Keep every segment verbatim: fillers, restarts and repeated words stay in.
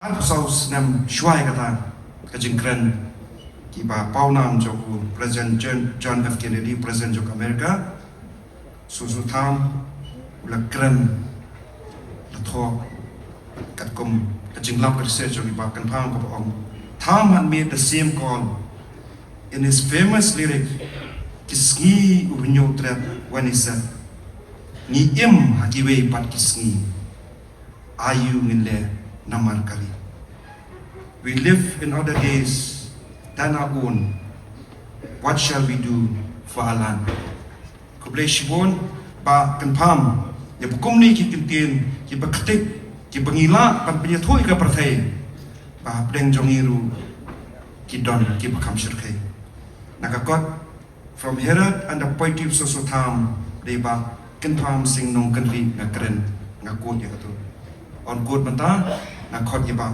Arphew saw snem shuwa ïa kata ka jingkren, kiba pawnam jong u President John, John F Kennedy, President jong America, Soso Tham u la kren, la thoh katkum ka jinglap ka research jong i Bah Kynpham, kaba ong, Tham had made the same call in his famous lyric, Ki Sngi U Hynñiewtrep, when he said, Ngi im ha kiwei pat ki sngi, aiu ngin leh namar ka ri. We live in other days than our own. What shall we do for our land? Khublei shibun Bah Kynpham, ïa ba kumne ki kyntien kiba ktik, kiba ngi lah ban pynïathuh ïa ka pyrthei, ba hapdeng jong ngi ruh ki don kiba kham shyrkhei. Na ka kot From Herod and the Poetry of Soso Tham, dei Bah Kynpham Sing Nongkynrih nga kren, nga quote ïa kato. Yn quote mynta, nga khot ïa Bah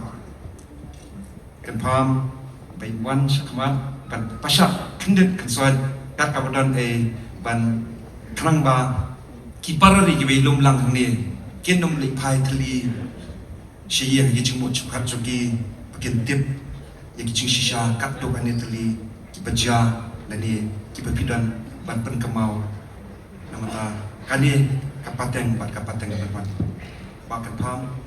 Kynpham ba in wan sha khmat ban pynshai khyndiat khynsoit, kat kaba don ei ban khnang ba ki para ri kiba lum lang hangne kin ym leit phai thylli sha ïing, ïa ki jingmut jingpyrkhat jong ki, ba kin tip ïa ki jingshisha katto katne tylli kiba jia lane kiba phi don ban pynkynmaw. Namar kane ka pateng bad ka pateng ban wan. Bah Kynpham.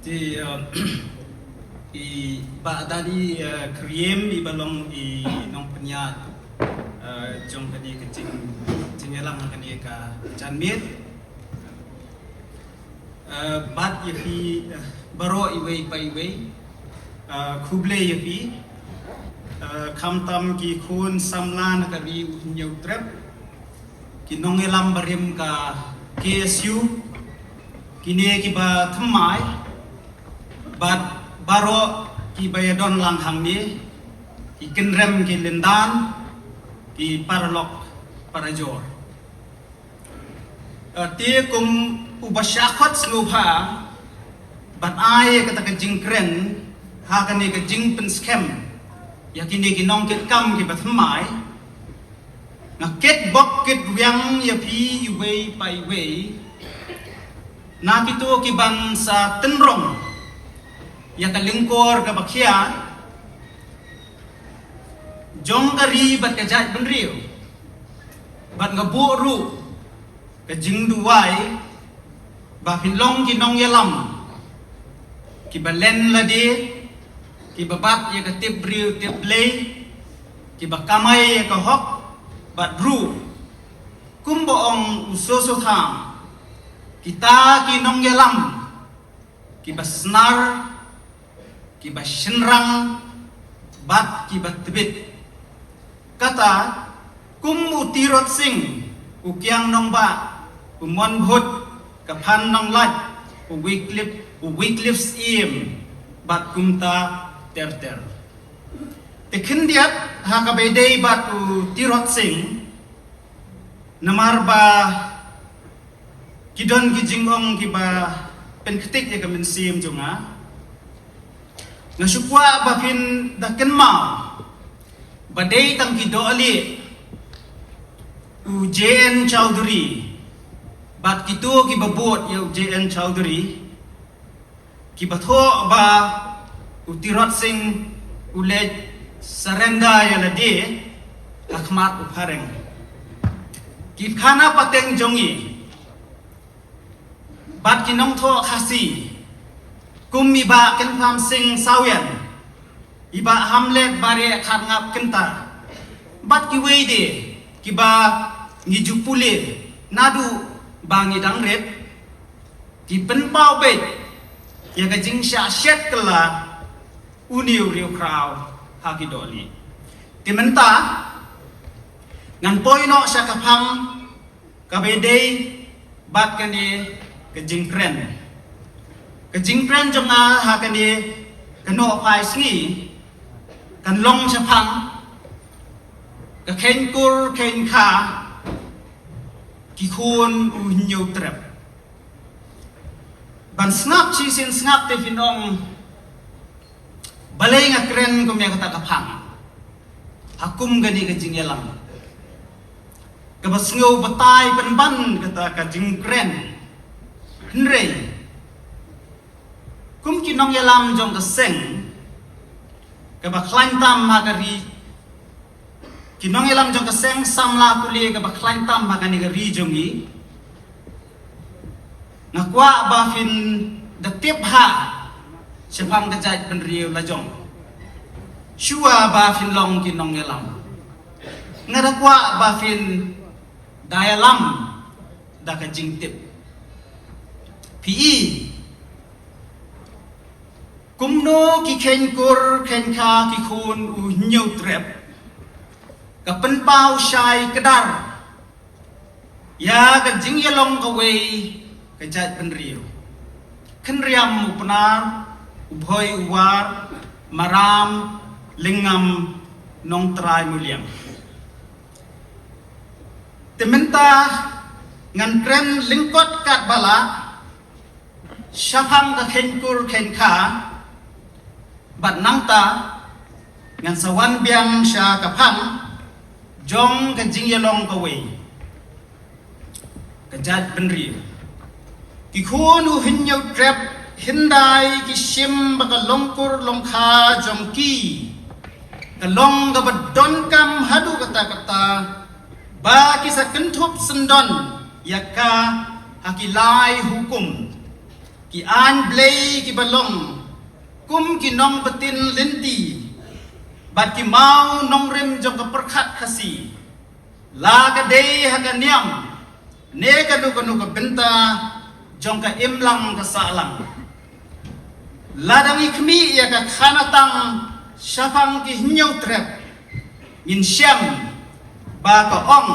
Te, uh, i Bah Dani, uh, Kriem, iba long i nongpynïaid, uh, jong kane ka jing, jingïalang kane ka janmiet. Eh, bad ïa phi, eh, baroh iwei pa iwei. Eh, khublei ïa phi. Eh, khamtam ki khun samla na ka ri U Hynñiewtrep, ki nongïalam barim ka K S U, kine kiba thymmai, bad baroh kiba ïadon lang hangne, ki kynrem ki lyndan, ki paralok parajor. Eh, te kum uba shah khot sngewbha ban ai ïa kata ka jingkren ha kane ka jingpynskhem ïa kine ki nongkitkam kiba thymmai, nga kitbok kitrwiang ïa phi iwei pa iwei na kito kiban sa tynrong ïa ka lyngkor kaba khia jong ka ri bad ka jaitbynriew. Bad nga buh ruh ka jingduwai ba phin long ki nongïalam kiba len lade, kiba bat ïa ka tip briew tip Blei, kiba kamai ïa ka hok, bad ruh kumba ong u Soso Tham, kita ki nongïalam kiba snar, kiba shynrang bad kiba tbit. Kata kum u Tirot Sing, u Kiang Nangbah, u Mon Bhut, ka Phan Nonglait, u Wycliffe, u Wycliffe Syiem, bad kumta ter ter. Te khyndiat ha kaba ïadei bad u Tirot Sing, namar ba ki don ki jingong kiba pynktik ïa ka mynsiem jong nga. Nga shu kwah ba phin da kynmaw ba dei tang ki dohlieh u J N Chowdhury bad kito kiba bud ïa u J N Chowdhury, kiba thoh ba u Tirot Sing u leit surrender ïa lade ha khmat u phareng. Ki khana pateng jong ngi bad ki nongthoh Khasi, kum i Bah Kynpham Sing Sawien, i Bah Hamlet Bare Kharngap Kynta, bad kiwei de kiba ngi ju pule naduh ba ngi dang rit, ki pynpaw beit ïa ka jingshah shet kylla une u riewkhraw ha ki dohlieh. Te mynta ngan poi noh sha ka phang kaba ïadei bad kane ka jingkren. Ka jingkren jong nga ha kane ka nohphai sngi kan long shaphang Ka kheiñ kur kheiñ kha, ki khun u Hynñiewtrep. Ban sngap shisien sngap te phin ong, balei nga kren kum ïa kata ka phang ha kum kane ka jingïalang. Kaba sngew batai pynban kata ka jingkren. Hynrei kum ki nongïalam jong ka seng kaba khlaiñ tam ha ka ri, ki nongïalam jong ka seng samla pule kaba khlaiñ tam ha kane ka ri jong ngi, nga kwah ba phin da tip ha shaphang ka jaitbynriew la jong. Shuwa ba phin long ki nongïalam, nga da kwah ba phin da ïalam da ka jingtip. Phi i, kumno ki kheiñ kur kheiñ kha, ki khun u Hynñiewtrep, ka pynpaw shai kdar ïa ka jingïalong kawei ka jaitbynriew. Khynriam u Pnar, u Bhoi u War, Maram, Lyngngam, Nongtrai Muliang. Te mynta ngan kren lyngkot katba lah shaphang ka kheiñ kur kheiñ kha, bad nangta ngan sa wan biang sha ka phang jong ka jingïalong kawei ka jaitbynriew. Ki khun u Hynñiewtrep, hyndai ki shim ba ka long kur long kha jong ki ka long kaba donkam haduh katta katta ba ki sa kynthup syndon ïa ka ha ki lai hukum, ki aiñ Blei kiba long kum ki nongbatin lynti bad ki maw nongrim jong ka pyrkhat Khasi, la ka dei ha ka niam ne kano kano ka bynta jong ka imlang ka sahlang. Lada ngi khmih ïa ka Khanatang shaphang ki Hynñiewtrep, ngin shem ba ka ong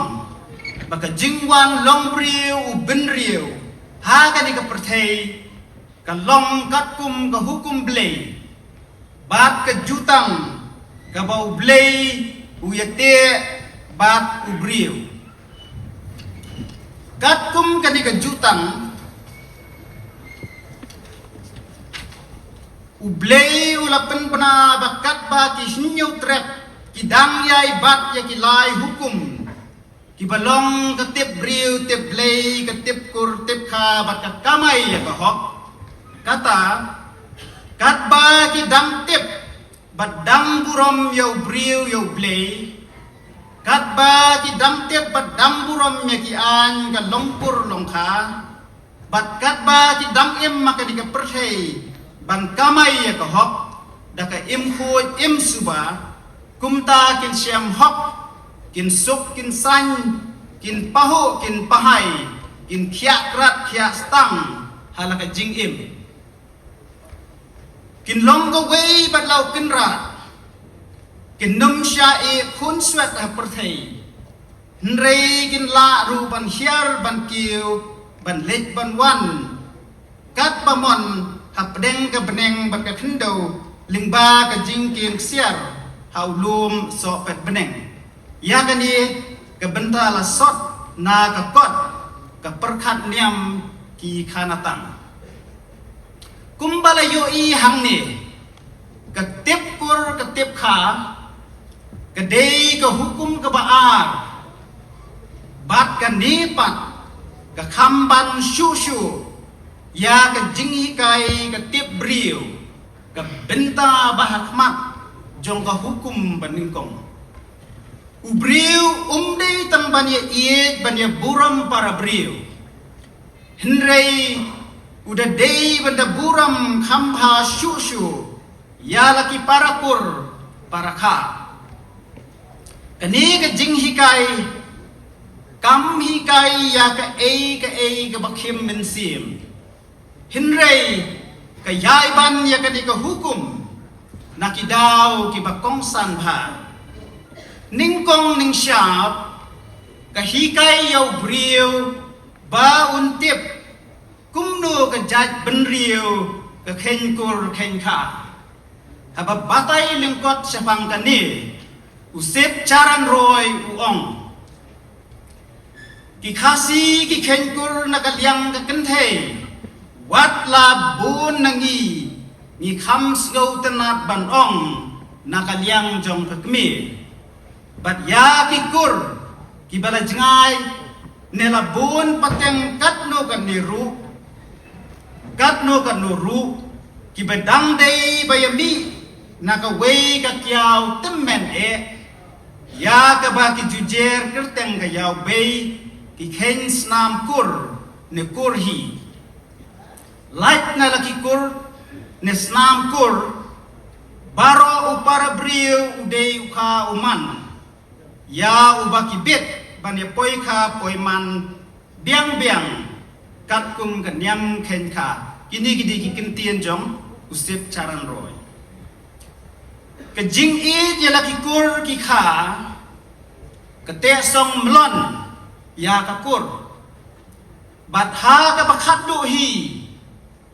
ba ka jingwan longbriew u bynriew ha kane ka pyrthei ka long katkum ka hukum Blei bad ka jutang kaba U Blei u ïateh bad u briew. Katkum kane ka jutang, U Blei u la pynbna ba katba ki Hynñiewtrep ki dang ïai bat ïa ki lai hukum kiba long ka tip briew tip Blei, ka tip kur tip kha bad ka kamai ïa ka hok, kata katba ki dang tip bad dang burom ïa u briew ïa U Blei, katba ki dang tip bad dang burom ïa ki aiñ ka long kur long kha, bad katba ki dang im ha kane ka pyrthei ban kamai ïa ka hok da ka im khuid im suba, kumta kin shem hok, kin suk kin saiñ, kin pahuh kin pahai, kin khiah krat khiah stang ha la ka jingim. Kin long kawei bad la u Kynrad, kin nym shah ïeh khunswet ha pyrthei, hynrei kin lah ruh ban hiar ban kiew, ban leit ban wan katba mon hapdeng ka bneng bad ka khyndew lyngba ka jingkieng ksiar ha u lum sohpet bneng. Ïa kane ka bynta la sot na ka kot ka pyrkhat niam ki Khanatang. Kumba la ïohi hangne, ka tip kur ka tip kha ka dei ka hukum kaba ar, bad kane pat ka kham ban shuh shuh ïa ka jinghikai ka tip briew, ka bynta ba ha khmat jong ka hukum ba nyngkong. U briew um dei tang ban ïaieit ban ïaburom para briew, hynrei u da dei ban da burom kham bha shuh shuh ïa la ki para kur para kha. Kane ka jinghikai kam hikai ïa kaei kaei kaba khim mynsiem, hynrei ka ïai ban ïa kane ka hukum na ki daw kiba kongsan bha. Nyngkong nyngshap ka hikai ïa u briew ba un tip kumno ka jaitbynriew ka kheiñ kur kheiñ kha. Haba batai lyngkot shaphang kane, U Sep Charan Roy u ong, ki Khasi ki kheiñ kur na ka liang ka kynthei, wat la bun na ngi, ngi kham sngewtynnat ban ong na ka liang jong ka kmie. Bad ïa ki kur kiba la jngai ne la bun pateng katno katne ruh, katno katno ruh, kiba dang dei ba ïa mih na kawei ka kiaw tymmen eh, ïa kaba ki ju jer kyrteng ka Ïawbei, ki kheiñ snam kur ne kur hi. Lait na la ki kur ne snam kur, baroh u para briew u dei u kha u man, ïa uba ki bit ban ïa poi kha poi man biang biang, katkum ka niam kheiñ kha. Kine ki dei ki kyntien jong u Sep Charan Roy. Ka jingïeit ïa la ki kur ki kha, ka teh song mlon ïa ka kur. Bad ha kaba khatduh hi,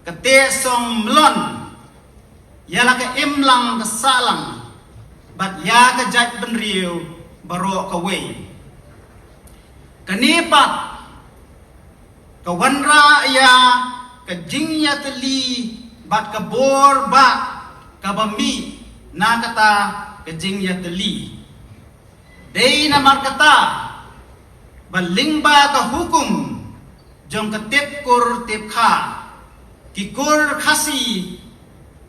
ka teh song mlon ïa la ka imlang ka sahlang bad ïa ka jaitbynriew baroh kawei. Kane pat ka wanrah ïa ka jingïatylli bad ka bor bah kaba mih na kata ka jingïatylli. Dei namar kata ba lyngba ka hukum jong ka tip kur tip kha, ki kur Khasi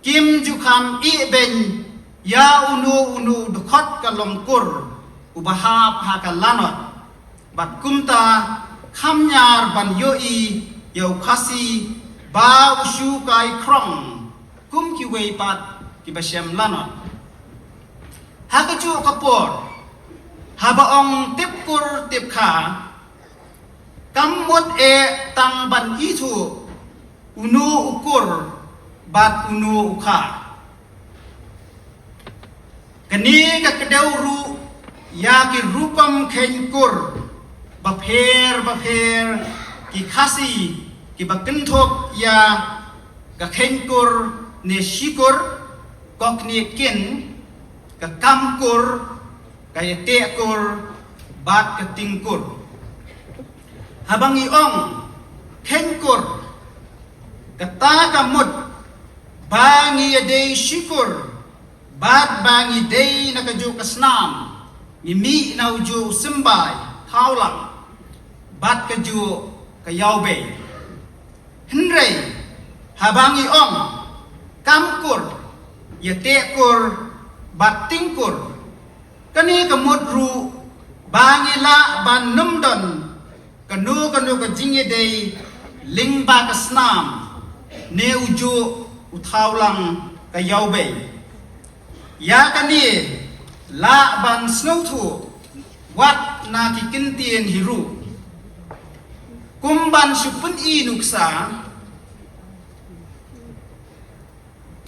kim ju kham ïehbeiñ ïa uno uno dkhot ka long kur uba hap ha ka lanot. Bad kumta kham ñiar ban ïohi ïa u Khasi ba u shu kai khrong kum kiwei pat kiba shem lanot. Ha kajuh ka por, haba ong tip kur tip kha, kam mut eh tang ban ithuh uno u kur bad uno u kha. Kane ka kdew ruh ïa ki rukom kheiñ kur bapher bapher, ki Khasi kiba kynthup ïa ka kheiñ kur ne shi kur, kokniet kin, ka kam kur, ka ïateh kur bad ka ting kur. Haba ngi ong kheiñ kur, kata ka mut ba ngi ïadei shi kur bad ba ngi dei na kajuh ka snam, ngi mih na ujuh u symbai thawlang bad kajuh ka Ïawbei. Hynrei haba ngi ong kam kur, ïateh kur bad ting kur, kane ka mut ruh ba ngi lah ban nym don kano kano ka jingïadei lyngba ka snam ne ujuh u thawlang ka Ïawbei. Ïa kane lah ban sngewthuh wat na ki kyntien hi ruh. Kum ban shu pyni nuksa,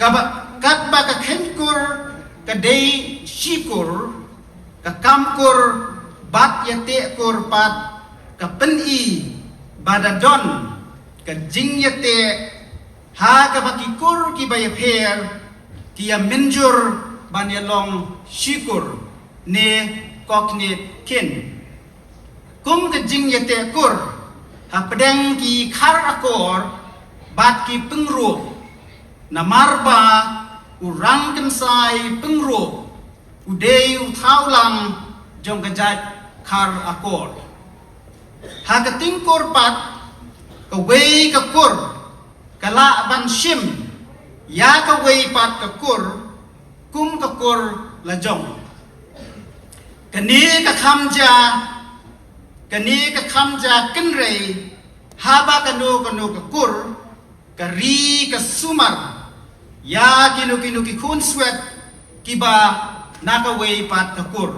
kaba, katba ka kheiñ kur ka dei shi kur, ka kam kur bad ïateh kur pat ka pyni ba da don ka jingïateh ha kaba ki kur kiba ïapher ki ïa mynjur ban ïa long shi kur ne kokniet kin. Kum ka jingïateh kur hapdeng ki khar akor bad ki pyngrope, namar ba u rangkynsai pyngrope u dei u thawlang jong ka jait khar akor. Ha ka ting kur pat, kawei ka kur ka lah ban shim ïa kawei pat ka kur kum ka kur la jong. Kane ka kham ja, kane ka kham ja kynrei haba kano kano ka kur ka ri ka sumar ïa kino kino ki khun swet kiba na kawei pat ka kur.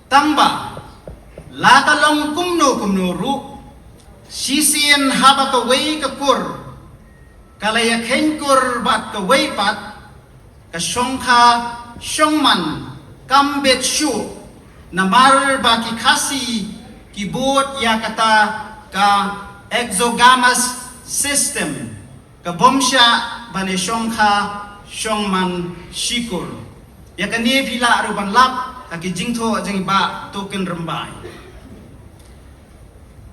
Tangba la ka long kumno kumno ruh, shisien haba kawei ka kur ka la ïa kheiñ kur bad kawei pat, ka shongkha shongman kam bit shuh, namar ba ki Khasi ki bud ïa kata ka exogamous system, ka bym shah ban ïa shongkha shongman shi kur. Ïa kane phi lah ruh ban lap ha ki jingthoh jong i Bah Token Rymbai.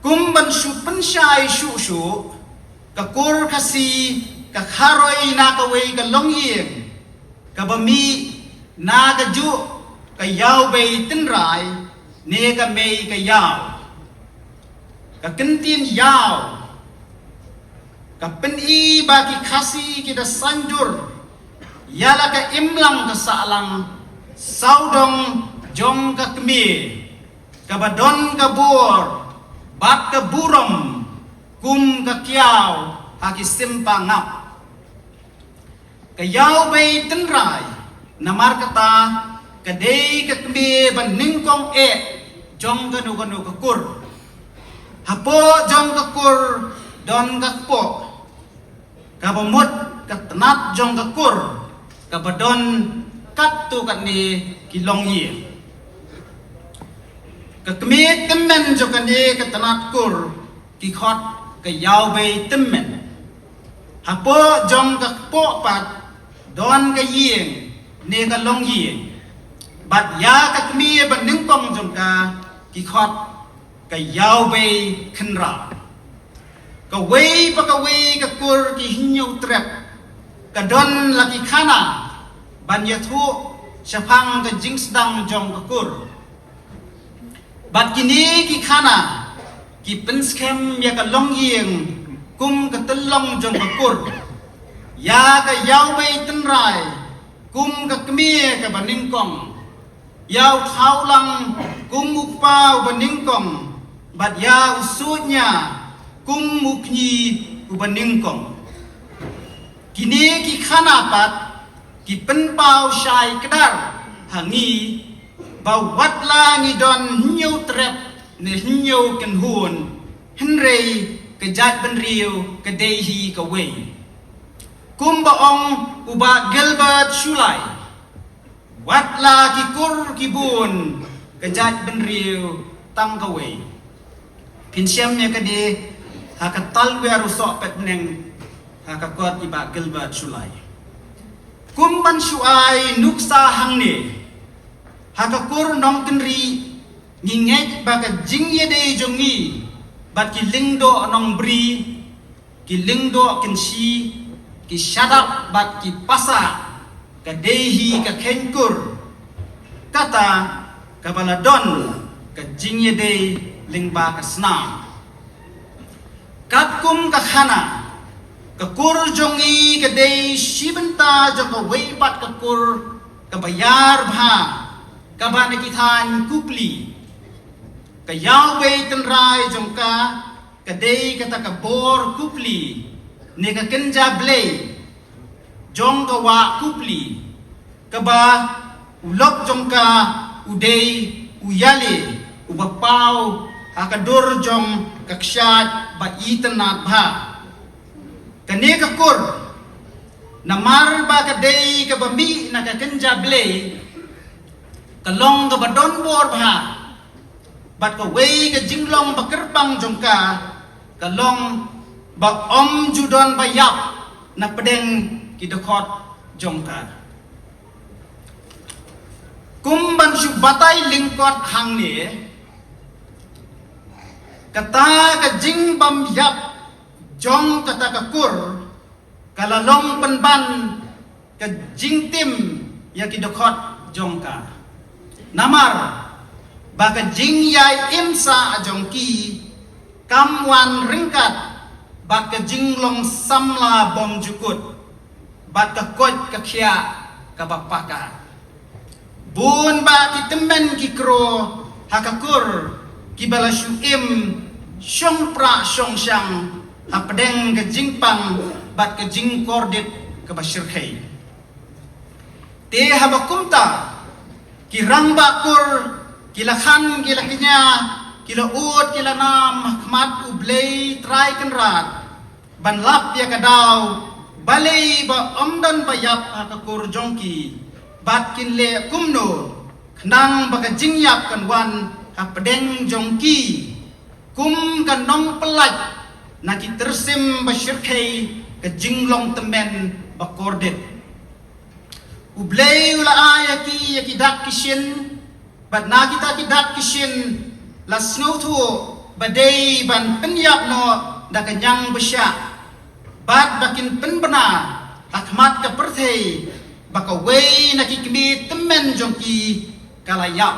Kum ban shu pynshai shuh shuh, ka kur Khasi ka kharoi na kawei ka longïing kaba mih na kajuh ka Ïawbei Tynrai ne ka Mei ka Ïaw. Ka kyntien Ïaw ka pyni ba ki Khasi ki da saiñdur ïa la ka imlang ka sahlang sawdong jong ka kmie kaba don ka bor bad ka burom kum ka kiaw ha ki sympa ngap. Ka Ïawbei Tynrai namar kata ka dei ka kmie ba nyngkong eh jong kano kano ka kur. Hapoh jong ka kur don ka kpoh kaba mut ka tnat jong ka kur kaba don katto katne ki longïing. Ka kmie tymmen jong kane ka tnat kur ki khot ka Ïawbei Tymmen. Hapoh jong ka kpoh pat don ka ïing ne ka longïing. Bad ïa ka kmie ba nyngkong jong ka ki khot ka Ïawbei Khynra. Kawei pa kawei ka kur ki hynñiew trep ka don la ki khana ban ïathuh shaphang ka jingsdang jong ka kur. Bad kine ki khana ki pynskhem ïa ka longïing kum ka tyllong jong ka kur. Ïa ka Ïawbei Tynrai kum ka kmie kaba nyngkong. Ïa u Thawlang kum u kpa uba nyngkong. Bad ïa u Suitñia kum u kñi uba nyngkong. Kine ki khana pat ki pynpaw shai kdar ha ngi ba wat la ngi don hynñiew trep ne hynñiew kynhun, hynrei ka jaitbynriew ka dei hi kawei. Kumba ong u Bah Gilbert Shullai, wat la ki kur ki bun, ka jaitbynriew tang kawei. Phin shem ïa kane ha ka talwar u sohpetneng ha ka kot i Bah Gilbert Shullai. Kum ban shu ai nuksa hangne, ha ka kur Nongkynrih ngi ngeit ba ka jingïadei jong ngi bad ki Lyngdoh Nongbri, ki Lyngdoh Kynshi, ki Shadap bad ki Passah ka dei hi ka kheiñ kur. Kata kaba la don ka jingïadei lyngba ka snam. Katkum ka khana, ka kur jong ngi ka dei shi bynta jong kawei pat ka kur kaba ïar bha, kaba na ki thaiñ Kupli. Ka Ïawbei Tynrai jong ka ka dei kata ka bor Kupli ne ka kynja blei jong ka wah Kupli, kaba u lok jong ka u dei u ïaleh uba paw ha ka dur jong ka kshaid ba itynnad bha. Kane ka kur, namar ba ka dei kaba mih na ka kynja blei, ka long kaba don bor bha. Bad kawei ka jinglong ba kyrpang jong ka, ka long ba ym ju don ba ïap na pdeng ki dkhot jong ka. Kum ban shu batai lyngkot hangne, kata ka jingbym ïap jong kata ka kur ka la long pynban ka jingtim ïa ki dkhot jong ka. Namar ba ka jingïai im sah jong ki kam wan ryngkat bad ka jinglong samla bymjukut bad ka koit ka khiah kaba paka. Bun bah ki tymmen ki kro ha ka kur kiba la shu im shong prah shong shang hapdeng ka jingpang bad ka jingkordit kaba shyrkhei. Te haba kumta ki rangbah kur ki la khan ki la kñia, ki la ud ki la nam ha khmat U Blei Trai Kynrad ban lap ïa ka daw, balei ba ym don ba ïap ha ka kur jong ki, bad kin leh kumno khnang ba ka jingïap kan wan hapdeng jong ki kum ka nongpyllait na ki tyrsim ba shyrkhei ka jinglong tymmen ba kordit. U Blei u la ai ïa ki ïa ki dak ki shin, Bad na kita ki dak ki shin la sngewthuh ba dei ban pynïap noh da ka ñiang bishah, bad ba kin pynbna ha khmat ka pyrthei ba kawei na ki kmie tymmen jong ki ka la ïap.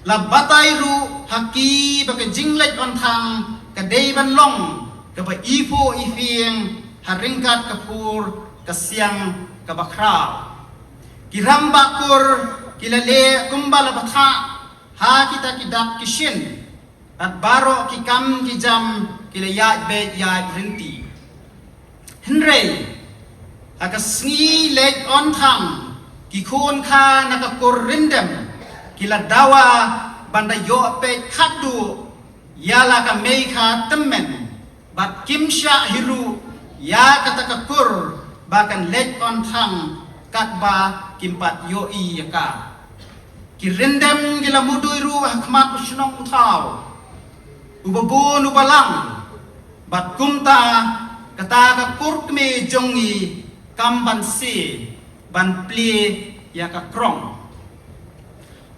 La batai ruh ha ki ba ka jingleit on thang ka dei ban long kaba iphuh ipieng ha ryngkat ka phur ka siang kaba khraw. Ki rangbah kur ki la leh kumba la batai ha kita ki dak ki shin, bad baroh ki kam ki jam ki la ïaid beit ïaid rynti. Hynrei ha ka sngi leit on thang, ki khun kha na ka kur Ryndem ki la dawa ban da ïoh peit khatduh ïa la ka mei kha tymmen, bad kim shah hi ruh ïa kata ka kur ba kan leit on thang katba kim pat ïohi ïa ka. Ki Ryndem ki la mudui ruh ha khmat u shnong u thaw uba bun uba lang, bad kumta kata ka kur kmie jong ngi kam ban sie ban plie ïa ka krong.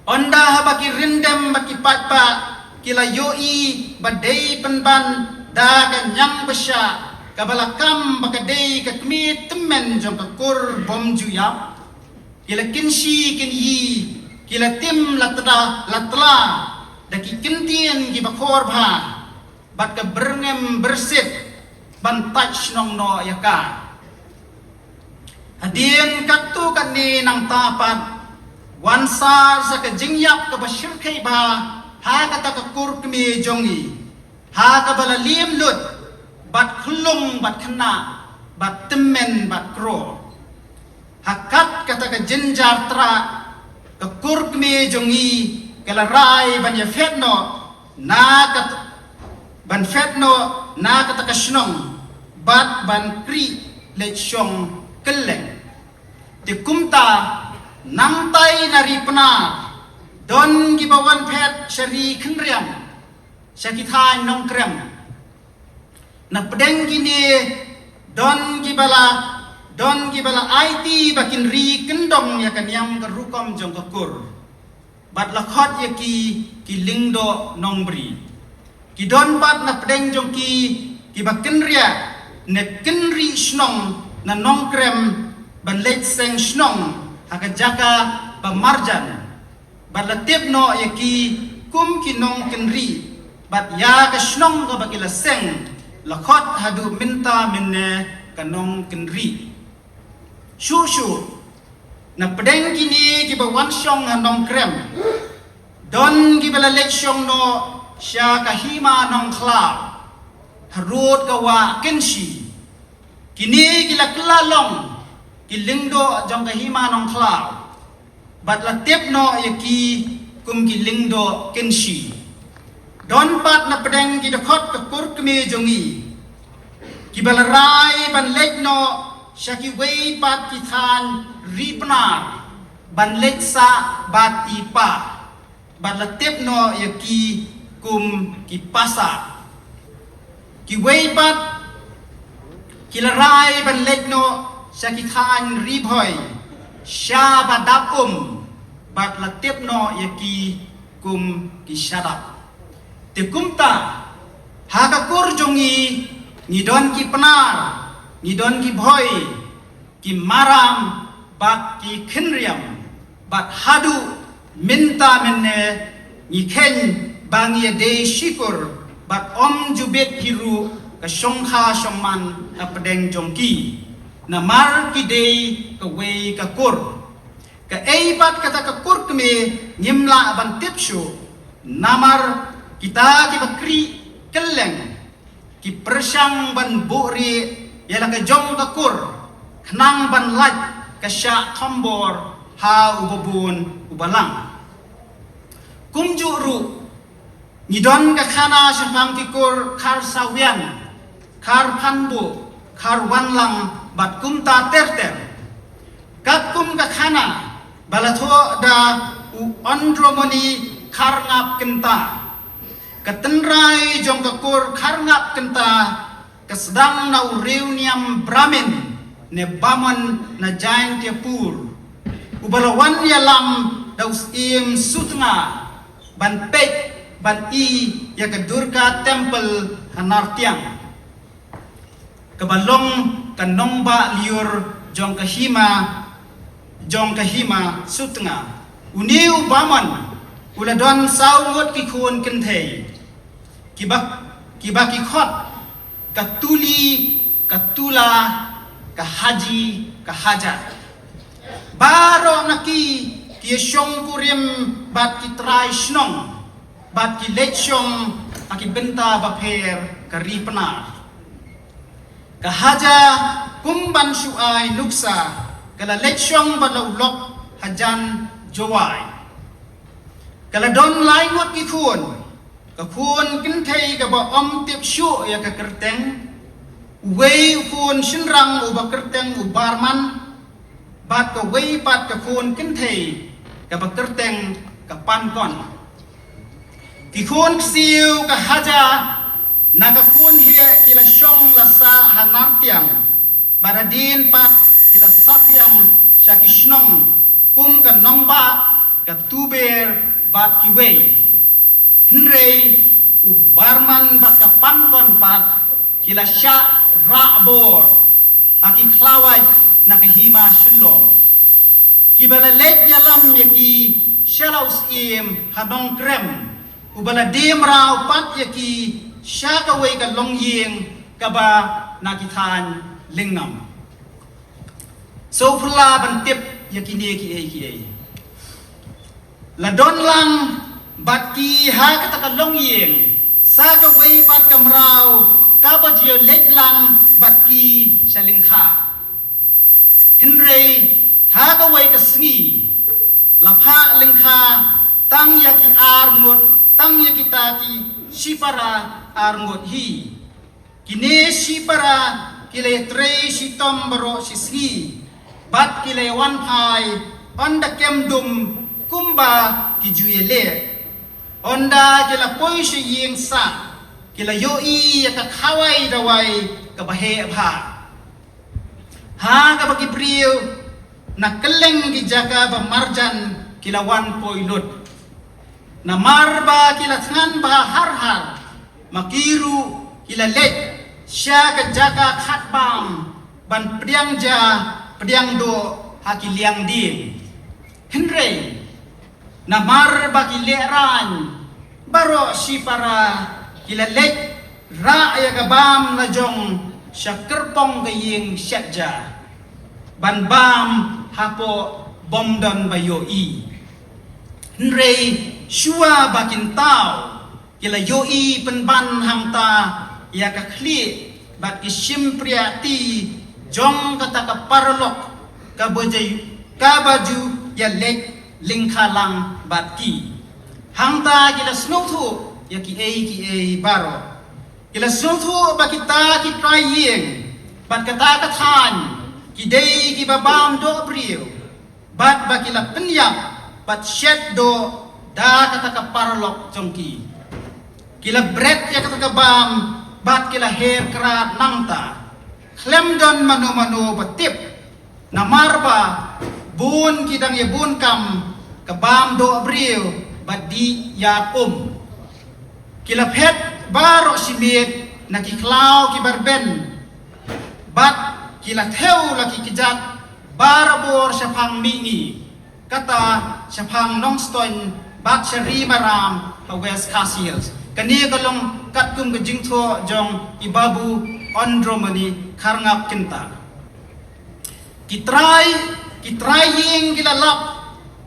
Ynda haba ki Ryndem bad ki paidbah ki la ïohi ba dei pynban da ka ñiang bishah kaba la kam ba ka dei ka kmie tymmen jong ka kur bym ju ïap, ki la kynshi kynyi, ki la tim la tla, la tla da ki kyntien kiba khor bha, bad ka byrngem byrsit ban tait shnong noh ïa ka. Hadien katto katne nangta pat wan sar sa ka jingïap kaba shyrkhei bha ha kata ka kur kmie jong ngi, ha kaba la liem lut bad khyllung bad khynnah, bad tymmen bad kro. Ha kat kata ka jynjar trah, ka kur kmie jong ngi ka la rai ban ïa phet noh na kat, ban phet noh na kata ka shnong, bad ban kri leit shong kylleng. Te kumta nangtai na Ri Pnar don kiba wan phet sha Ri Khynriam, sha ki thaiñ Nongkrem. Na pdeng kine don kiba la, don kiba la aiti ba kin ri kyndong ïa ka niam ka rukom jong ka kur, bad la khot ïa ki ki Lyngdoh Nongbri. Ki don pat na pdeng jong ki kiba kynriah ne kynriah shnong na Nongkrem ban leit seng shnong ha ka jaka ba marjan, bad la tip noh ïa ki kum ki nongkynriah, bad ïa ka shnong kaba ki la seng la khot haduh mynta mynne ka Nongkynriah. Shuh shuh na pdeng kine kiba wan shong ha Nongkrem, don kiba la leit shong noh sha ka Hima Nongkhlaw, harud ka wah Kynshi. Kine ki la kylla long ki Lyngdoh jong ka Hima Nongkhlaw, bad la tip noh ïa ki kum ki Lyngdoh Kynshi. Don pat na pdeng ki dkhot ka kur kmie jong ngi kiba la rai ban leit noh sha kiwei pat ki thaiñ Ri Pnar ban leit sah bad i pa, bad la tip noh ïa ki kum ki Pasa. Kiwei pat ki la rai ban leit noh sha ki thaiñ Ri Bhoi, sha ba dap um, bad la tip noh ïa ki kum ki Shadap. Te kumta ha ka kur jong ngi, ngi don ki Pnar, ngi don ki Bhoi, ki Maram bad ki Khynriam, bad haduh mynta mynne ngi kheiñ ba ngi ïadei shikur bad ym ju bit hi ruh ka shongkha shongman ha pdeng jong ki, namar ki dei kawei ka kur. Kaei pat kata ka kur kmie ngim lah ban tip shuh, namar kita kiba kri kylleng ki pyrshang ban buhrieh ïa la ka jong ka kur khnang ban lait ka shah thombor ha uba bun uba lang. Kumjuh ruh ngi don ka khana shaphang ki kur Khar Sawian, Khar Phanbuh, Khar Wanlang bad kumta ter ter. Katkum ka khana ba la thoh da u Andromoni Kharngap Kynta, ka tynrai jong ka kur Kharngap Kynta ka sdang na u riewniam Brahmin ne Bamon na Jaintiapur, uba la wan ïalam da u Syiem Sutnga ban peit ban i ïa ka Durga Temple ha Nartiang, kaba long ka nongbah lyiur jong ka hima, jong ka hima Sutnga. Une u Barman u la don saw ngut ki khun kynthei, kiba, kiba ki khot ka Tuli, ka Tula, ka Haji, ka Haja. Baroh na ki ki ïa shong kurim bad ki trai shnong, bad ki leit shong ha ki bynta bapher ka Ri Pnar. Ka Haja, kum ban shu ai nuksa, ka la leit shong bad la u lok hajan Jowai. Ka la don lai ngut ki khun, ka khun kynthei kaba ym tip shuh ïa ka kyrteng, uwei u khun shynrang uba kyrteng u Barman, bad kawei pat ka khun kynthei kaba kyrteng ka Pankon. Ki khun ksiew ka Haja, na ka khun heh ki la shong la sah ha Nartiang, bad hadien pat ki la saphriang sha ki shnong kum ka Nongbah, ka Tuber bad kiwei. Hynrei u Barman bad ka Pankon pat ki la shah rah bor ha ki khlawait na ka hima Shillong. Kiba la leit ïalam ïa ki sha la u Syiem ha Nongkrem, uba la die mraw pat ïa ki sha kawei ka longïing kaba na ki thaiñ Lyngngam. So pyrla ban tip ïa kine kiei kiei. La don lang bad ki ha kata ka longïing sa kawei pat ka mraw kaba ju leit lang bad ki sha lyngkha. Hynrei ha kawei ka sngi la phah lyngkha tang ïa ki ar ngut, tang ïa kita ki shipara ar ngut hi. Kine shipara ki la ïatrei shitom baroh shi sngi bad ki la ïawan phai ynda kem dum kumba ki ju ïaleh. Ynda ki la poi sha ïing sah, ki la ïohi ïa ka khawai dawai kaba heh bha. Ha kaba ki briew na kylleng ki jaka ba marjan ki la wan poi lut. Namar ba ki la thngan bha har har, ma ki ruh ki la leit sha ka jaka khat bam ban pdiang ja pdiang doh ha ki liang dieng. Hynrei namar ba ki lehraiñ baroh shipara ki la leit rah ïa ka bam la jong sha kyrpong ka ïing shet ja ban bam hapoh bym don ba ïohi. Hynrei shuwa ba kin thaw ki la ïohi pynban hangta ïa ka khlieh bad ki shympriahti jong kata ka paralok kaba ju, kaba ju ïaleit lyngkha lang bad ki. Hangta ki la sngewthuh ïa kiei kiei baroh. Ki la sngewthuh ba kita ki trai ïing bad kata ka thaiñ ki dei kiba bam doh briew, bad ba ki la pynïap bad shet doh da kata ka paralok jong ki. Ki la bret ïa kata ka bam bad ki la her krad nangta. Khlem don mano mano ba tip, namar ba bun ki dang ïa bun kam ka bam doh briew bad dih ïap um. Ki la phet baroh shi miet na ki khlaw kiba rben bad ki la thew la ki kjat barabor shaphang mihngi, kata shaphang Nongstoiñ bad sha Ri Maram ha West Khasi Hills. Kane ka long katkum ka jingthoh jong i Babu Andromani Kharngap Kynta. Ki trai, ki trai ïing ki la lap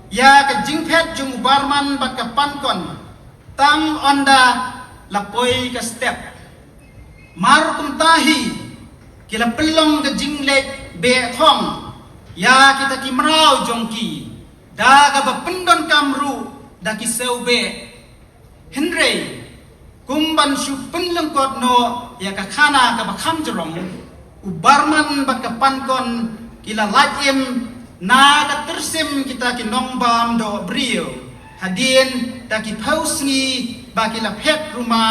ïa ka jingphet jong u Barman bad ka Pankon tang ynda la poi ka step. Mar kumta hi ki la pynlong ka jingleit beh thong ïa kita ki mraw jong ki da kaba pyndonkam ruh da ki sew beh. Hynrei kum ban shu pynlyngkot noh ïa ka khana kaba kham jrong, u Barman bad ka Pankon ki la lait im na ka tyrsim kita ki nongbam doh briew hadien da ki phew sngi ba ki la phet ruma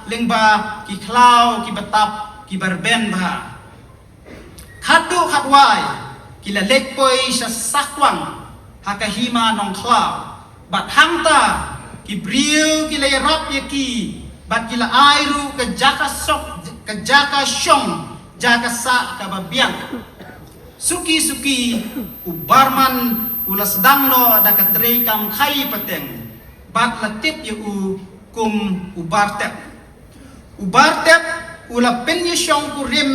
lyngba ki khlaw kiba tap kiba rben bha. Khatduh khatwai ki la leit poi sha Sakwang ha ka hima Nongkhlaw. Bad hangta ki briew ki la ïarap ïa ki bad ki la ai ruh ka jaka shong, ka jaka shong, jaka sah kaba biang. Suki suki u Barman u la sdang noh da ka treikam khaïi pateng bad la tip ïa u kum u Bartep. U Bartep u la pynïashong kurim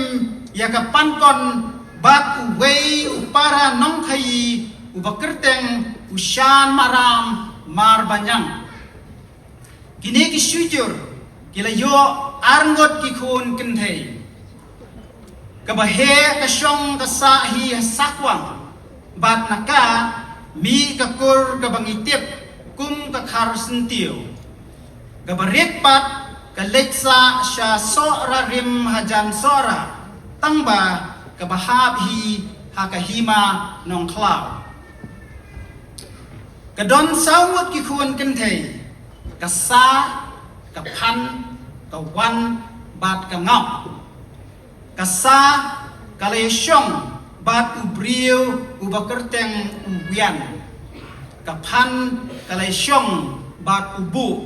ïa ka Pankon bad uwei u para nongkhaïi uba kyrteng u Shan Maram Marbaniang. Kine ki shujur ki la ïoh arngut ki khun kynthei. Kaba heh ka shong ka sah hi ha Sakwang bad na ka mih ka kur kaba ngi tip kum ka Khar Syntiew. Kaba rit pat ka leit sah sha Sohra rim hajan Sohra, tangba kaba hap hi ha ka Hima Nongkhlaw. Ka don saw ngut ki khun kynthei, ka Sah, ka Phan, ka Wan bad ka Ngap. Ka Sah ka la ïashong bad u briew uba kyrteng u Wian. Ka Phan ka la ïashong bad u Buh.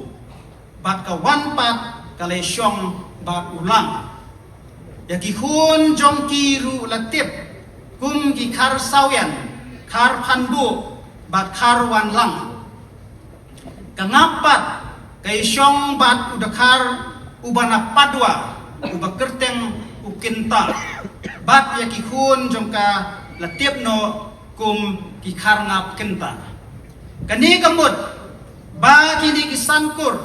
Bad ka Wan pat ka la ïashong bad u Lang. Ïa ki khun jong ki ruh la tip kum ki Khar Sawian, Khar Phanbuh bad Khar Wanlang. Ka Ngap pat ka ïashong bad u dkhar uba na Padwa uba kyrteng u Kynta. Bad ïa ki khun jong ka la tip noh kum ki Khar Ngap Kynta. Kane ka mut ba kine ki san kur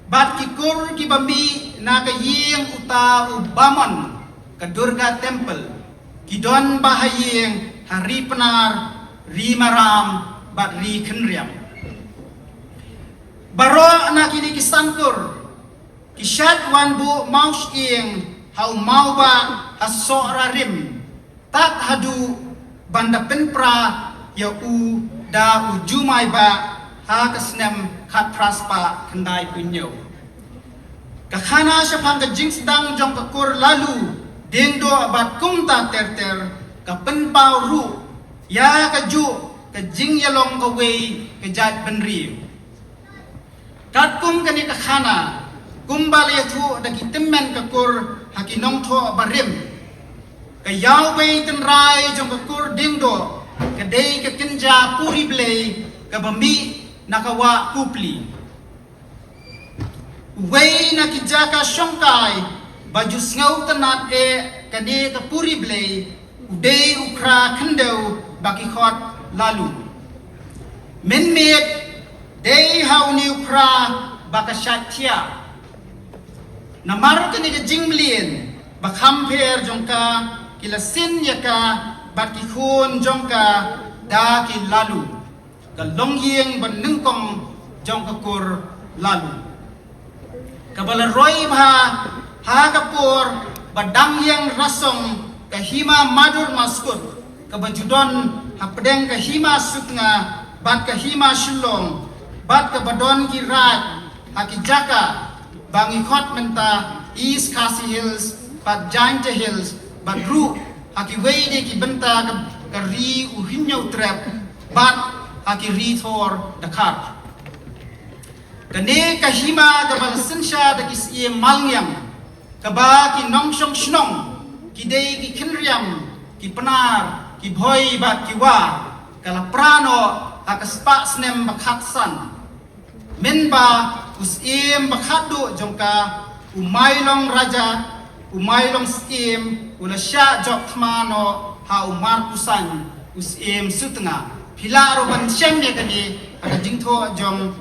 bad ki kur kiba mih na ka ïing uta u Bamon, ka Durga Temple, ki don ba ha ïing ha Ri Pnar, Ri Maram bad Ri Khynriam. Baroh na kine ki san kur ki shait wan buh mawshyieng ha u mawbah ha Sohra rim, tad haduh ban da pynpra ïa u da u Jumai Bah ha ka snem khatphra spah khyndai phew hynñiew. Ka khana shaphang ka jingsdang jong ka kur Lalu Diengdoh bad kumta ter ter ka pynpaw ruh ïa kajuh ka jingïalong kawei ka jaitbynriew. Katkum kane ka khana, kumba la ïathuh da ki tymmen ka kur ha ki nongthoh barim, ka ïawbei tynrai jong ka kur Diengdoh ka dei ka kynja puri blei kaba mih na ka wah Kupli. Uwei na ki jaka shongkai ba ju sngewtynnad eh kane ka puri blei u dei u khra khyndew ba ki khot Lalu. Mynmiet dei ha une u khra ba ka shait thiah. Namar kane ka jingmlien ba kham pher jong ka, ki la sin ïa ka bad ki khun jong ka da ki Lalu, ka longïing ba nyngkong jong ka kur Lalu, kaba la roi bha ha ka por ba dang ïeng rasong ka Hima Madur Maskut, kaba ju don hapdeng ka Hima Sutnga bad ka Hima Shillong, bad kaba don ki raid ha ki jaka ba ngi khot mynta East Khasi Hills bad Jaintia Hills, bad ruh ha kiwei de ki bynta ka, ka ri u Hynñiewtrep bad ha ki ri thor dkhar. Kane ka hima kaba la synshar da ki syiem malngiam, kaba ki nongshong shnong ki dei ki Khynriam, ki Pnar, ki Bhoi bad ki War, ka la pra noh ha ka spah snem ba khatsan. Mynba u syiem ba khatduh jong ka, u Mailong Raja, u Mailong Syiem, u la shah jop thma noh ha u Marpusain, u Syiem Sutnga. Phi lah ruh ban shem ïa kane ha ka jingthoh jong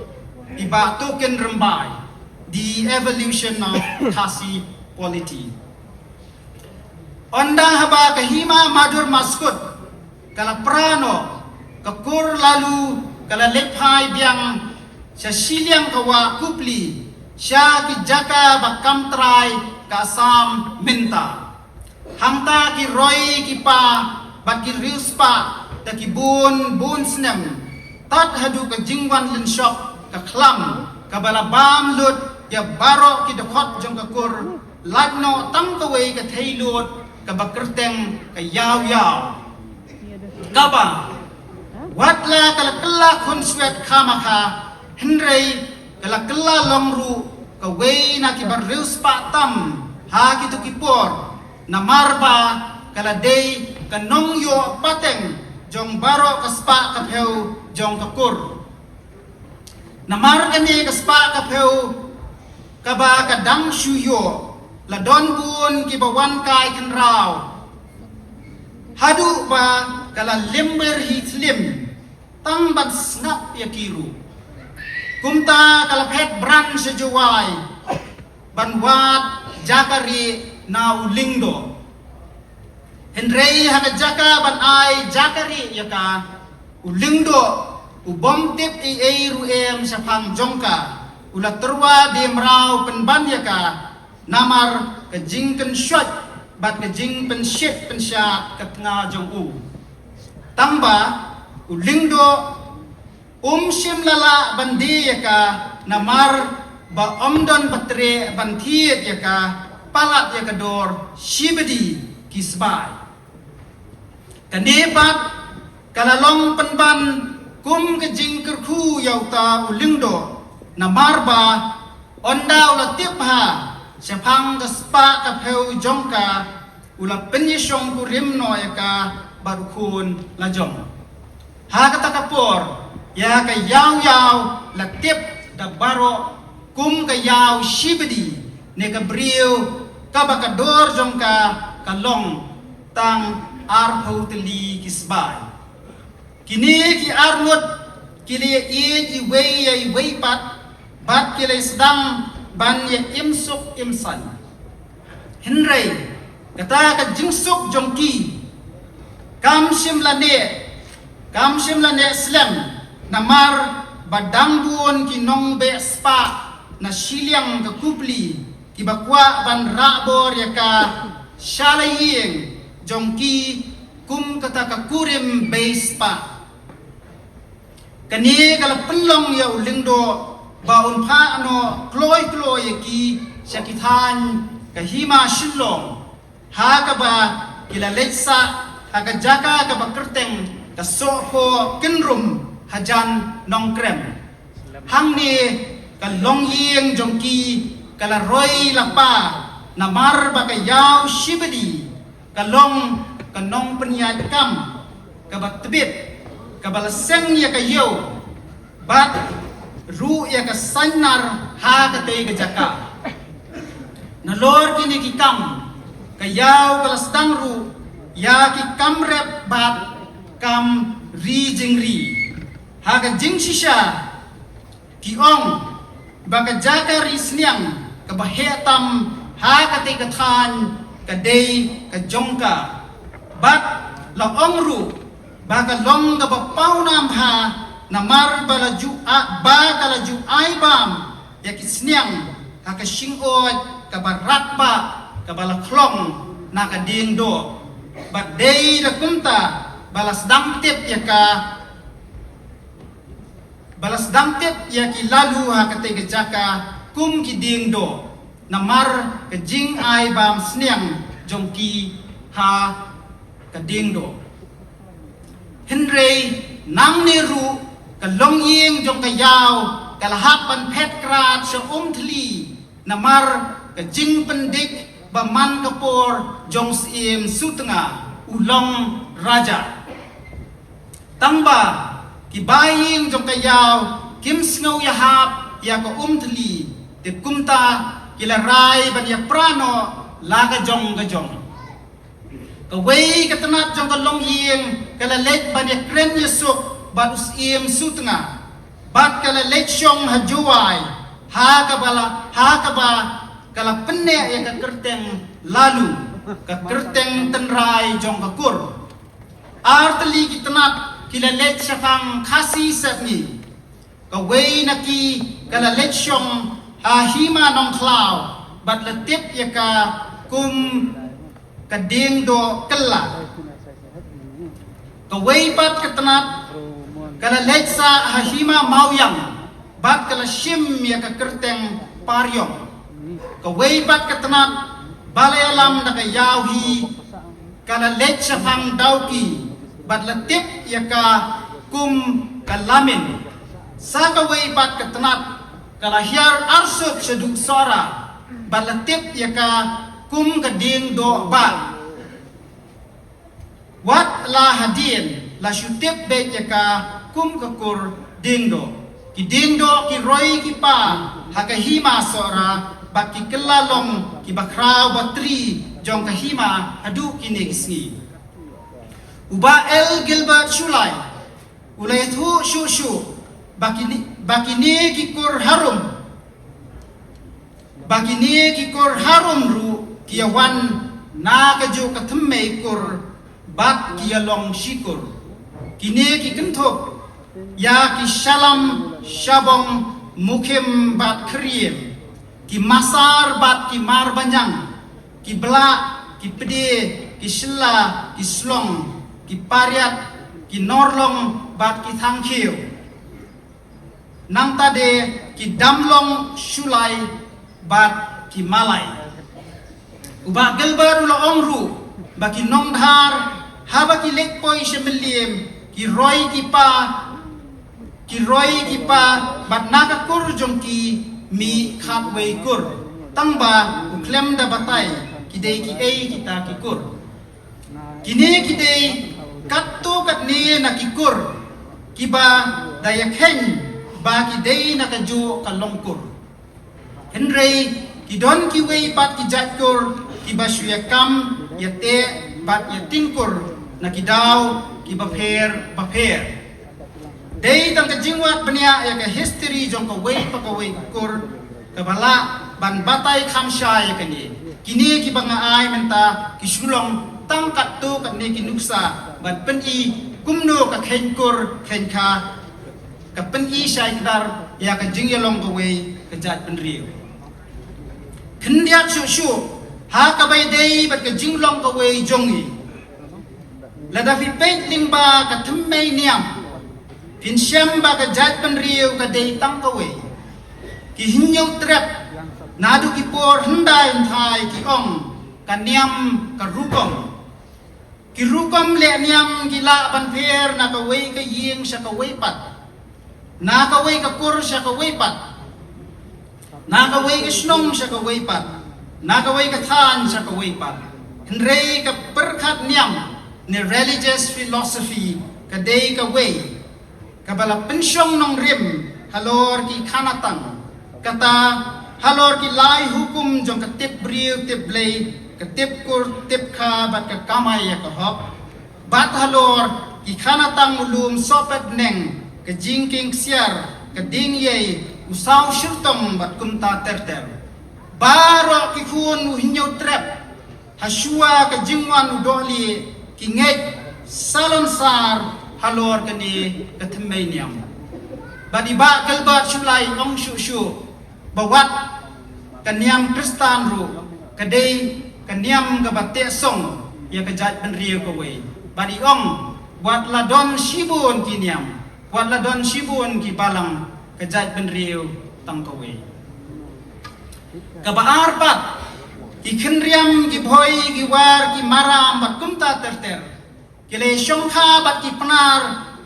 i Bah Token Rymbai, The Evolution of Khasi Polity. Ynda haba ka Hima Madur Maskut ka la pra noh, ka kur Lalu ka la leit phai biang sha shiliang ka wah Kupli, sha ki jaka ba kam trai ka Assam mynta. Hangta ki roi ki pa bad ki riewspah da ki bun bun snem, tad haduh ka jingwan lynshop ka khlam kaba la bam lut ïa baroh ki dkhot jong ka kur, lait noh tang kawei ka thei lud kaba kyrteng ka Ïaw Ïaw, kaba Wat la ka la kylla khun swet kha ma kha, hynrei ka la kylla long ruh kawei na ki ba riewspah tam ha kito ki por, namar ba ka la dei ka nongïoh pateng jong baroh ka spah ka phew jong ka kur. Namar kane ka spah ka phew kaba ka dang shu ïoh, la don bun ki ba wan kai khynraw, haduh ba ka la limber hi slim tang ban sngap ïa ki ruh. Kumta ka la phet bran sha Jowai ban wad jaka rieh na u Lyngdoh. Hynrei ha ka jaka ban ai jaka rieh ïa ka, u Lyngdoh u bym tip ei ei ruh em shaphang jong ka, u la tyrwa die mraw pynban ïa ka, namar ka jingkynshoit bad ka jingpynshit pynshad ka tnga jong u. Tangba u Lyngdoh um shym la lah ban die ïa ka, namar ba ym don ba treh ban thied ïa ka palat ïa ka dor shibdi ki sbai. Kane pat ka la long pynban kum ka jingkyrkhu ïa uta u Lyngdoh, namar ba ynda u la tip bha shaphang ka spah ka phew jong ka, u la pynïashongkurim noh ïa ka bad u khun lajong. Ha kata ka por, ïa ka Ïaw Ïaw la tip da baroh kum ka ïaw shibdi, ne ka briew kaba ka dor jong ka ka long tang arphew tylli ki sbai. Kine ki arngut ki la ïaieit iwei ïa iwei pat, bad ki la sdang ban ïa im suk im saiñ. Hynrei kata ka jingsuk jong ki kam shym la neh, kam shym la neh slem, namar ba dang bun ki nongbeh spah na shiliang ka kupli ki ba kwah ban rah bor ïa ka sha la ïing jong ki kum kata ka kurim bei spah. Kane ka la pynlong ïa u Lyngdoh ba un phah noh kloi kloi ïa ki sha ki thaiñ ka hima Shillong, ha kaba ki la leit sah ha ka jaka kaba kyrteng ka Sohphoh Kynrum hajan Nongkrem. Hangne ka longïing jong ki ka la roi la pa, namar ba ka ïaw shibdi ka long ka nongpynïaid kam kaba tbit, kaba la seng ïa ka ïew bad ruh ïa ka saiñ nar ha katei ka jaka. Nalor kine ki kam, ka ïaw ka la sdang ruh ïa ki kam rep bad kam ri jingri. Ha ka jingshisha, ki ong ba ka jaka ri sniang kaba heh tam ha katei ka thaiñ ka dei ka jong ka. Bad la ong ruh ba ka long kaba pawnam bha, namar ba la ju a, ba ka la ju ai bam ïa ki sniang ha ka shingoid kaba rat ba kaba la khlong na ka dieng doh. Bad dei da kumta ba la sdang tip ïa ka, ba la sdang tip ïa ki Lalu ha katei ka jaka kum ki dieng doh, namar ka jingai bam sniang jong ki ha ka dieng doh. Hynrei nangne ruh ka longïing jong ka ïaw ka la hap ban phet krat sha Umthli, namar ka jingpyndik ba man ka por jong Syiem Sutnga u long raja. Tangba ki ba ïing jong ka ïaw kim sngew ïahap ïa ka Umthli, te kumta ki la rai ban ïapra noh la ka jong ka jong. Kawei ka tnat jong ka longïing ka la leit ban ïakren ïasuk bad u Syiem Sutnga, bad ka la leit shong ha Jowai, ha kaba la, ha kaba ka la pynneh ïa ka kyrteng Lalu, ka kyrteng tynrai jong ka kur. Artylli ki tnat ki la leit shaphang Khasi Sepngi. Kawei na ki ka la leit shong ha Hima Nongkhlaw bad la tip ïa ka kum ka dieng doh kylla. Kawei pat ka tnat ka la leit sah ha Hima Mawiang bad ka la shim ïa ka kyrteng Pariong. Kawei pat ka tnat ba la ïalam da ka ïaw hi ka la leit shaphang Dawki bad la tip ïa ka kum ka lamin. Sa kawei pat ka tnat ka la hiar arsut shaduh Sohra bad la tip ïa ka kum ka Diengdoh Bah. Wat la hadien la shu tip beit ïa ka kum ka kur Diengdoh. Ki Diengdoh ki roi ki pa ha ka hima Sohra bad ki kylla long ki bakhraw batri jong ka hima haduh kine ki sngi. U Bah L Gilbert Shullai u la ïathuh shuh shuh ba kine, ba kine ki kur harum, ba kine ki kur harum ruh ki ïa wan na kajuh ka thymmei kur bad ki ïa long shi kur. Kine ki kynthup ïa ki Shalam, Shabong, Mukhim bad Khriem, ki Masar bad ki Marbaniang, ki Blah, ki Pde, ki Shylla, ki Shlong, ki Pariat, ki Norlong bad ki Thangkhiew. Nangta de ki Damlong, Shullai bad ki Mallai. U Bah Gilbert u la ong ruh ba ki Nongdhar haba ki leit poi sha Mylliem ki roi ki pa, ki roi ki pa bad na ka kur jong ki mih khatwei kur. Tang ba u khlem da batai ki dei kiei kita ki kur. Kine ki dei katto katne na ki kur kiba da ïa kheiñ ba ki dei na kajuh ka long kur. Hynrei ki don kiwei pat ki jait kur kiba shu ïa kam ïa teh bad ïa ting kur na ki daw kiba pher ba pher. Dei tang ka jingwad bniah ïa ka history jong kawei pa kawei ka kur kaba lah ban batai kham shai ïa kane. Kine kiba nga ai mynta ki shu long tang katto katne ki nuksa ban pyni kumno ka kheiñ kur kheiñ kha ka pyni shai kdar ïa ka jingïalong kawei ka jaitbynriew. Khyndiat shuh shuh ha kaba ïadei bad ka jinglong kawei jong ngi. Lada phi peit lyngba ka thymmei niam phin shem ba ka jaitbynriew ka dei tang kawei. Ki Hynñiewtrep naduh ki por hyndai hynthai ki ong ka niam ka rukom. Ki rukom leh niam ki lah ban pher na kawei ka ïing sha kawei pat, na kawei ka kur sha kawei pat, na kawei ka shnong sha kawei pat, na kawei ka thaiñ sha kawei pat. Hynrei ka pyrkhat niam ne religious philosophy ka dei kawei kaba la pynshong nongrim halor ki khana tang. Kata halor ki lai hukum jong ka tip briew tip Blei, ka tip kur tip kha bad ka kamai ïa ka hok. Bad halor ki khana tang u lum sohpetbneng, ka jingkieng ksiar, ka dieng ïei, u saw shyrtong bad kumta ter ter. Baroh ki khun u Hynñiewtrep ha shuwa ka jingwan u Dohlieh ki ngeit salonsar halor kane ka thymmei niam. Bad i Bah Gilbert Shullai ong shuh shuh ba wat ka niam Khristan ruh ka dei ka niam kaba teh song ïa ka jaitbynriew kawei. Bad i ong wat la don shibun ki niam, wat la don shibun ki balang, ka jaitbynriew tang kawei. Kaba ar pat, ki khynriam, ki bhoi, ki war, ki maram bad kumta ter ter ki la shongkha bad ki Pnar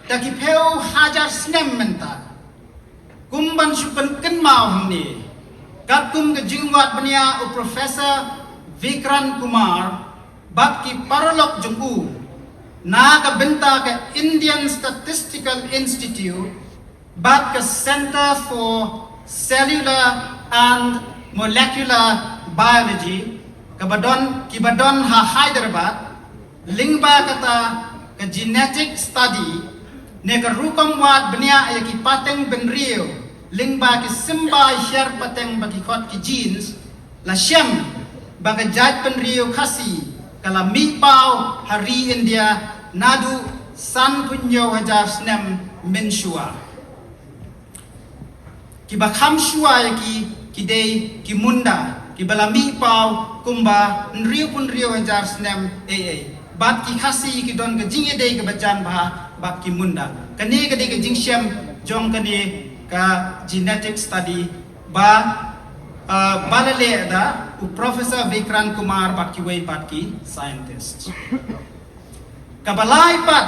da ki phew hajar snem mynta. Kum ban shu pynkynmaw hangne, katkum ka jingwad bniah u Professor Vikran Kumar bad ki paralok jong u na ka bynta ka Indian Statistical Institute bad ka Center for Cellular and Molecular Biology kaba don, kiba don ha Hyderabad. Lyngba kata ka genetic study ne ka rukom wad bniah ïa ki pateng bynriew lyngba ki symbai hiar pateng ba ki khot ki genes, la shem ba ka jaitbynriew Khasi ka la mih paw ha ri India naduh sanphew hynñiew hajar snem mynshuwa. Kiba kham shuwa ïa ki ki dei ki Munda kiba la mih paw kumba hynriewphew hynriew hajar snem A A. Bad ki Khasi ki don ka jingïadei kaba jan bha bad ki Munda. Kane ka dei ka jingshem jong kane ka genetic study ba, ah, ba la leh da u Professor Vikran Kumar bad kiwei pat ki scientist. Kaba lai pat,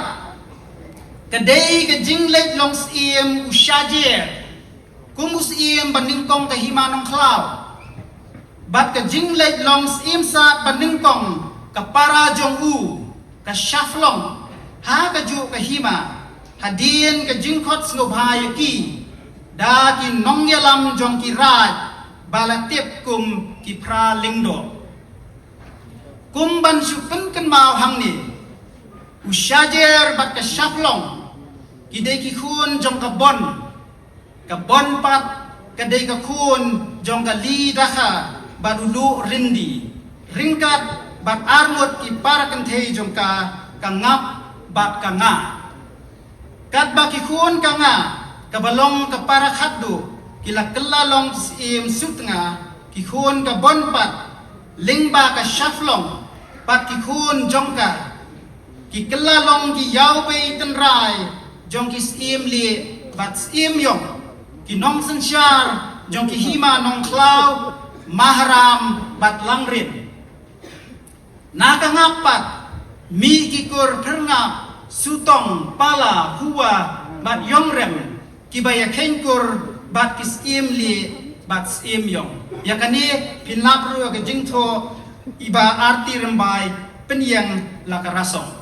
Ka dei ka jingleit long syiem u Shajer kum u syiem ba nyngkong ka hima Nongkhlaw, bad ka jingleit long syiem sat ba nyngkong ka para jong u, ka Shaflong, ha kajuh ka hima, hadien ka jingkhot sngewbha ïa ki da ki nongïalam jong ki raid ba la tip kum ki Phra Lyngdoh. Kum ban shu pynkynmaw hangne, u Shajer bad ka Shaflong ki dei ki khun jong ka Bon. Ka Bon pat ka dei ka khun jong ka Li Dakha bad u Luh Rindi, ryngkat bad arngut ki para kynthei jong ka, ka Ngap bad ka Nga. Katba ki khun ka Nga, kaba long ka para khatduh, ki la kylla long syiem Sutnga, ki khun ka Bon pat, lyngba ka Shaflong, bad ki khun jong ka, ki kylla long ki ïawbei tynrai jong ki syiem lieh bad syiem ïong, ki nongsynshar jong ki hima Nongkhlaw, Maharam bad Langrin. Na ka Ngap pat, mih ki kur Phyrngap, Sutong, Pala, Huwa bad Ïongrem, kiba ïakheiñ kur bad ki syiem lieh bad syiem ïong. Ïa kane phin lap ruh ha ka jingthoh i Bah Arti Rymbai, Pynïeng La Ka Rasong.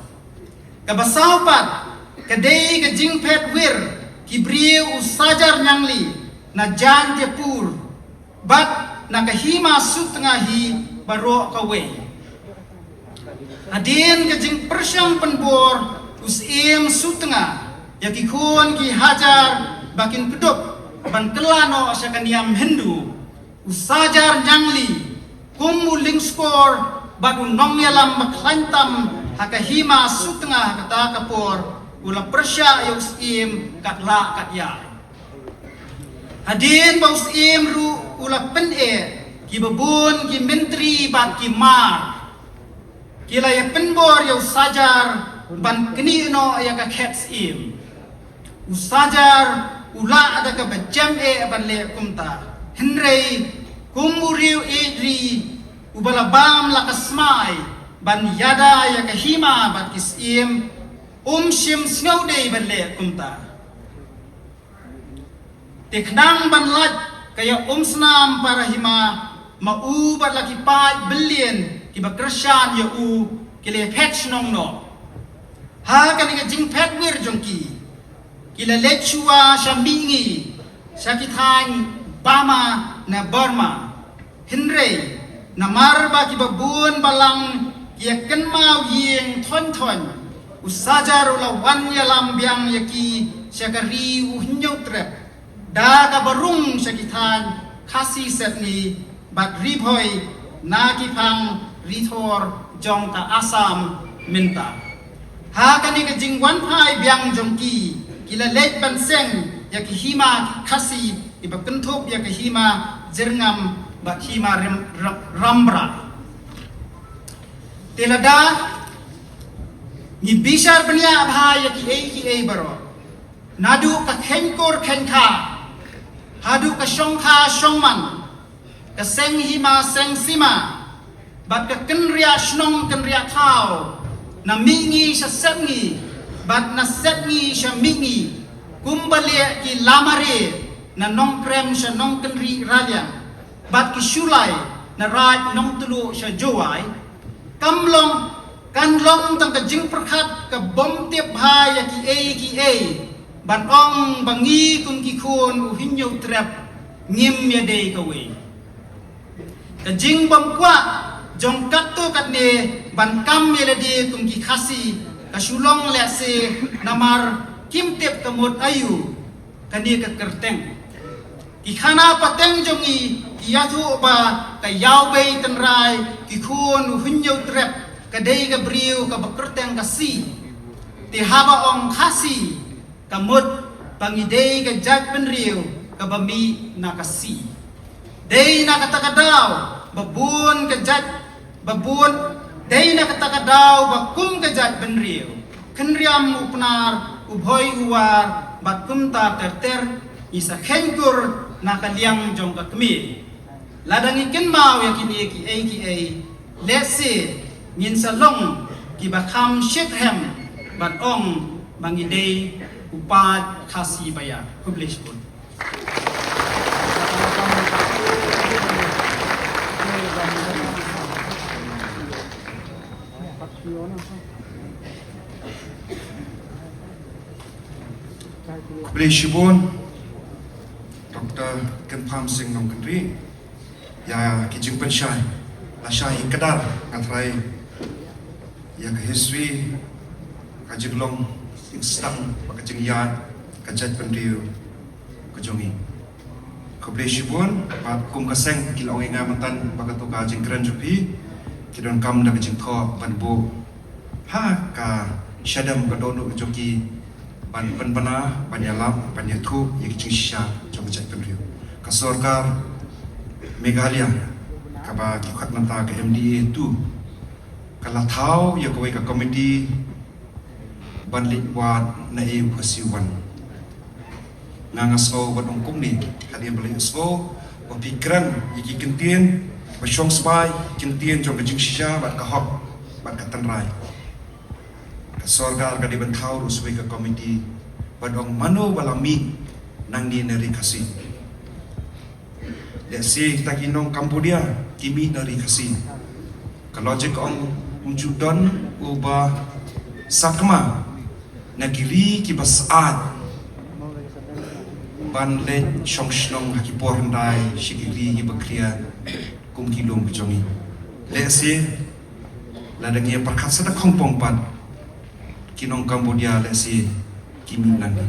Kaba saw pat, ka dei ka jingphet wir ki briew u Sajar Ñiangli na Jaintiapur bad na ka hima Sutnga hi baroh kawei. Hadien ka jingpyrshang pynbor u syiem Sutnga ïa ki khun ki hajar ba kin kdup ban kylla noh sha ka niam Hindu, u Sajar Ñiangli, kum u lyngskor bad u nongïalam ba khlaiñ tam ha ka hima Sutnga ha kata ka por, u la pyrshah ïa u syiem kat lah kat ïai. Hadien ba u syiem ruh u la pyneh, kiba bun ki myntri bad ki mar ki la ïa pynbor ïa u Sajar ban knieh noh ïa ka khet syiem. U Sajar u lah da kaba jem eh ban leh kumta. Hynrei kum u riew ïeit ri uba la bam la ka smai ban ïada ïa ka hima bad ki syiem, um shym sngew dei ban leh kumta. Te khnang ban lait ka ïa umsnam para hima, ma u bad la ki paid byllian kiba kyrshan ïa u, ki la phet shnong noh. Ha kane ka jingphet wir jong ki, ki la leit shuwa sha mihngi, sha ki thaiñ Bama ne Burma. Hynrei namar ba kiba bun balang ki ïa kynmaw ïing thoiñ thoiñ, u Sajar u la wan ïalam biang ïa ki sha ka ri u Hynñiewtrep, da kaba rung sha ki thaiñ Khasi Setni bad Ri Bhoi na ki phang Ri Thor jong ka Assam mynta. Ha kane ka jingwan phai biang jong ki, ki la leit ban seng ïa ki hima ki Khasi, kiba kynthup ïa ka hima Jyrngam bad hima Rim-, Ram-, Rambrai. Te lada ngi bishar bniah bha ïa kiei kiei baroh, naduh ka kheiñ kur kheiñ kha haduh ka shong kha shong man, ka seng hima seng sima, bad ka kynriah shnong kynriah thaw, na mihngi sha sepngi, bad na sepngi sha mihngi, kumba leh ki lamare, na Nongkrem sha Nongkynrih Raliang, bad ki Shullai na Raid Nongtluh sha Jowai, kam long, kan long tang ka jingpyrkhat ka bym tip bha ïa kiei kiei, ban ong ba ngi kum ki khun u Hynñiewtrep ngim ïadei kawei. Ka jingbymkwah jong katto katne ban kam ïa lade kum ki Khasi, ka shu long lehse namar kim tip ka mut aïu kane ka kyrteng. Ki khana pateng jong ngi ki ïathuh ba ka Ïawbei Tynrai, ki khun u Hynñiewtrep, ka dei ka briew kaba kyrteng ka C. Te haba ong Khasi, ka mut ba ngi dei ka jaitbynriew kaba mih na ka C. Dei na kata ka daw ba bun ka jait, ba bun, dei na kata ka daw ba kum ka jaitbynriew, Khynriam u Pnar, u Bhoi u War, bad kumta ter ter, ngi sa kheiñ kur na ka liang jong ka kmie. Lada ngi kynmaw ïa kine kiei kiei, lehse ngin sa long kiba kham shitrhem ban ong Ba ngi dei u paid Khasi ba ïar. Khublei shibun. Khublei shibun Doctor Kynpham Sing Nongkynrih ïa ki jingpynshai. Lashai hi kdar nga tharai ïa ka history ka jinglong jingsdang bad ka jingïaid ka jaitbynriew ka jong ngi. Khublei shibun bad kum ka seng ki la ong ïa nga mynta ba kato ka jingkren jong phi ki donkam da ka jingthoh ban buh ha ka shadem ka dohnud jong ki ban pynbna, ban ïalap, ban ïathuh ïa ka jingshisha jong ka jaitbynriew. Ka sorkar Meghalaya kaba ki khot mynta ka M D A two ka la thaw ïa kawei ka komiti ban leit wad na e u Khasi u wan. Nga nga sngew ban ong kumne, hadien ba leit sngew ba phi kren ïa ki kyntien ba shong sbai, kyntien jong ka jingshisha bad ka hok bad ka tynrai. Ka sorkar ka dei ban thaw ruh sa kawei ka komiti ban ong mano ba la mih nangne na ri Khasi. Lehse kita ki nong Cambodia ki mih na ri Khasi. Ka logic ka ong ym ju don uba sakma na ki ri kiba syaid ban leit shong shnong ha ki por hyndai sha ki ri kiba khriat kum ki lum ki jong ngi. Lehse lada ngi ïa pyrkhat sa da khongpong pat ki nong Cambodia lehse ki mih nangne.